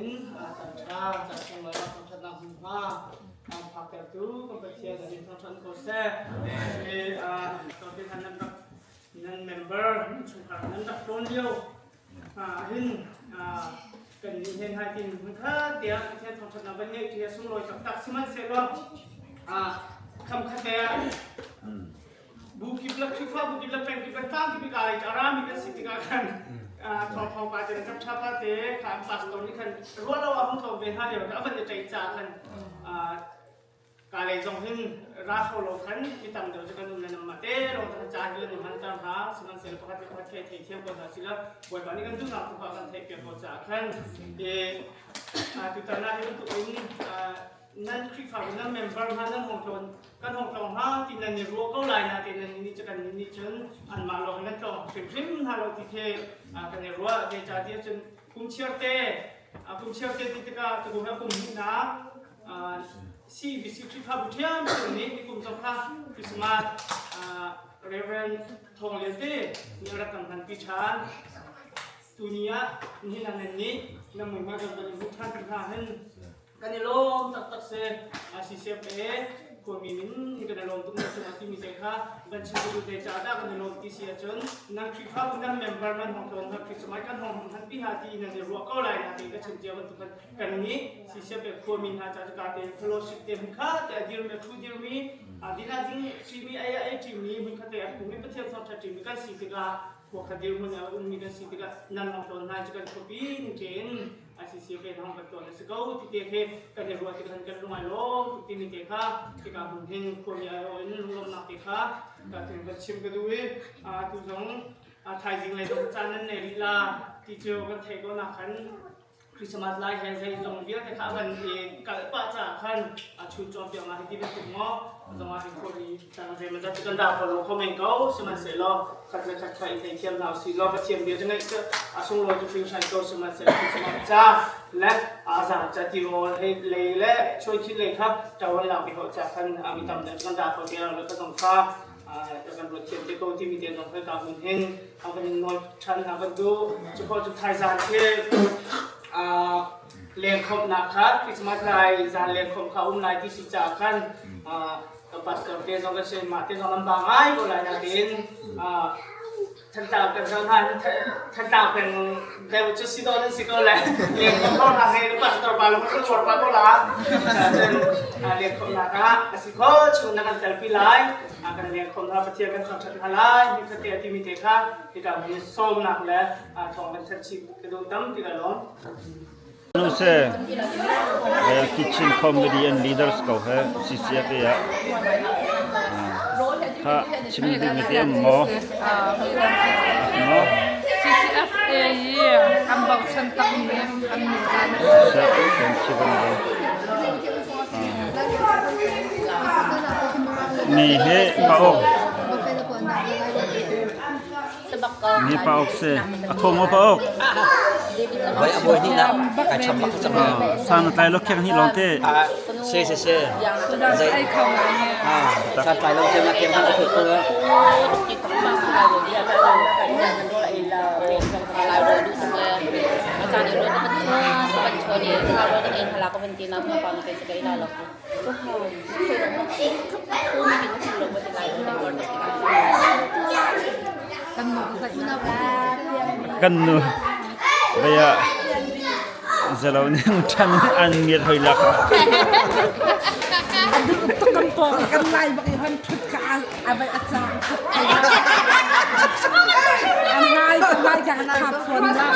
in caan ṭha, caan sunglawi ah thangṭhatnak hmunhma aan phaktertu kan Pathian a min thangṭhat ko seh. Hi tlawmte hna nan rak nan member nan chungkhar nan rak tlawn lio hin kan nih hen hai tin hmunkhat tiah Pathian thangṭhatnak van ngeih ṭi a sunglawi taktak sihmanhsehlaw kham khat te ah Bu kip le Khrihfabu kip le peng kip le tlang kip i ka a rami kan si tikah khan thawngthawng pa te le ṭapṭha pa te kha an pastor nih khan ruah lo ah hung tlawm ve hna lio a van i ṭei caah khan ka lei zong hin ra kho lo khan mi tam deuh cu kan um le nam mah te lawng cu ca hi an i hmanter hna sihmanhsehlaw pakhat le pakhat thei thei thiam ko hna sila Bawipa nih kan duhnak tu kha kan theih piak ko caah khan tutan ah hi bantuk in nan Khrihfabu nan member hna nan hong tlawn kan hong tlawng hna ti nan i ruah ko lai na te nan nih cu kan nih cun anmah lawng nan tlawng hrimhrim hna lo ti khi kan i ruah zeicahtiah cun kum chiar te kum chiar te ti tikah tukum he kum hnihnak CBC Khrihfabu ṭhiamṭhiam nih nikum zong kha Christmas Reverend Thawng Lian te nih a rak kan hmanpi ṭhan tuni ah nihin ah nan nih nan muihmai kan van i hmuh ṭhan ti hna hin Kan i lawm taktak si. CCFA khuami min nih kan i lawm tuk na cungah timi te kha van chim ka duh zeicah dah kan i lawm ti si ahcun nan Khrihfabu nan member nan hong tlawn hna Khrih cungah kan hong hong han pi hna ti nan i ruah ko lai na ti ka chim cia bantuk khan kan nih CCFA khuami hna ca cu te fellowship te hmun kha te a dirmi a thu dirmi a din a ding ṭimi ei a ei ṭimi hmun kha te a phumi Pathian thawngṭha ṭimi kan si tikah khua kha dirhmun a ummi kan si tikah nan hong tlawn hna cu kan khuapi ning tein ICC ke hong kan tuan a si ko ti te khi kan i ruah tik khan kan lung ai lawm tuk timi te kha hika hmun hin khuami aiawh in lunglawmhnak te kha ka tin kan chim ka duh i tu zong thaizing lei zong caan nan nei rih la ti cu kan theih ko nak khan Christmas lai he zeizong vialte kha a van i kalh pah caah khan a chun cawnpiak hna hi ti bantuk maw zong ah hi khuami tang zeimawzat cu kan dah kho lo kho men ko sihmanhsehlaw khat le khat kha i theithiam hna usih law Pathian bia cu ngaih cu a sunglawi cu hringhran ko sihmanhsehlaw Christmas ca le a zaang ca tirawl hei lei le chuaikhin lei kha ṭawan lak bia ca khan a mi tam deuh kan dah kho ti lo ka zong kha kan ruat thiam te ko timi te zong ka hmun hin a van in nawl ṭhan hna kan duh cu khawh cu thaizan khi lengkhawmhnak kha Christmas lai zan lengkhawmh kha um lai ti si caah khan ka pastor te zong ka si mah te zong an ba ngai ko lai nain Thantlang kan zoh hna Thantlang peng deuh cu si dawh nan si ko le lengkhawmh ko hna hei ka pastor pa lung ka luar pa ko la cun lengkhawmhnak ah a si kho chung na kan telpi lai kan lengkhawmh hna Pathian kan thangṭhat hna lai ni khat te a timi te kha hika hmun sawmnak le thawng kan thanh chih ka duh tam ti ka lawm Nu se Kitchen Comedy and Leaders ko he CCFA ah kha chim ding te um maw maw CCFA hi an bochan takmi an min se kan chivan ve mi he pa ok Mi pa ok se a tho maw pa ok Voi a voi hnih nak kai cham bak cang. Sang tlai lo khek hnih lawng te. Se se se. Zai ah san tlai lo chem na kem han ka thut ko. Kan nu vei ah zalo ning ṭhan an ngiat hoi lak. Kan pawng kan lai bak i hon ṭhut kha a vai a cang. A ngai ka ngai ka khap fawn la.